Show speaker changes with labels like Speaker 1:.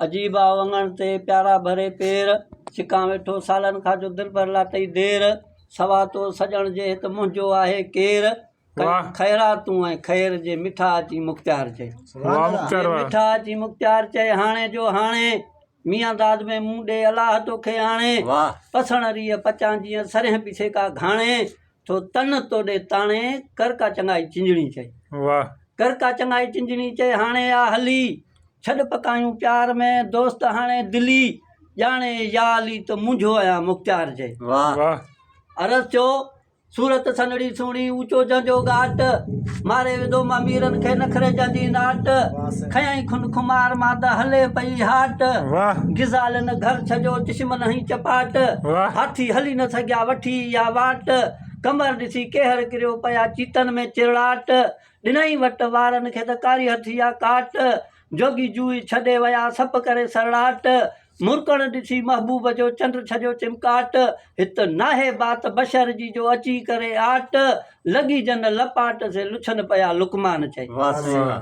Speaker 1: عجيب آ اڱڻ تي پيارا ڀري پير، سڪان ويٺو سالن کان جو دلبر لاتئي دير، سوا تو سڄڻ جي هت منهنجو آهي ڪير، ڪيون خيراتون ۽ خير جي مٺا اچي مختيار چئي. جي مٺا اچي مختيار چئي هاڻي جو هاڻي، ميان داد ۾ مون ڏي الله توکي آڻي، پسڻ ريء پچان جيئن سرهين پيسي ڪا گهاڻي، ٿو تن توڏي تاڻي، ڪر ڪا چڱائي چنجڻي چئي. ڪر ڪا چڱائي چنجڻي چئي هاڻي آ هلي، ڇڏ پڪايون پيار ۾، دوست هاڻي دلي، ڄاڻي يا علي ته منهنجو آهيان مختيار چئي. عرض ٿيو، صورت سنهڙي سهڻي، اوچو جنهن جو ڳاٽ، ماري وڌو ماميرن کي، نخري جنهن جي not, کنيائين کن خمار مان ته هلي پئي هاٽ، غزالن گهر ڇڏيو، چشمن هنئي چپاٽ، هاٿي هلي نه سگهيا، وٺي اها واٽ، ڪمر ڏسي ڪيهر ڪريو، پيا چيتن ۾ چرڙاٽ، ڏنائين وٽ وارن کي ته ڪاري هٿي آ ڪاٽ، جوڳي جوئي ڇڏي ويا سپ ڪري سرڙاٽ، مرڪڻ ڏسي محبوب جو چنڊ ڇڏيو چمڪاٽ، هت ناهي بات بشر جي جو اچي ڪري آٽ، لڳي جن لپاٽ سي لڇن پيا لقمان چئي.
Speaker 2: واھ سائين واھ.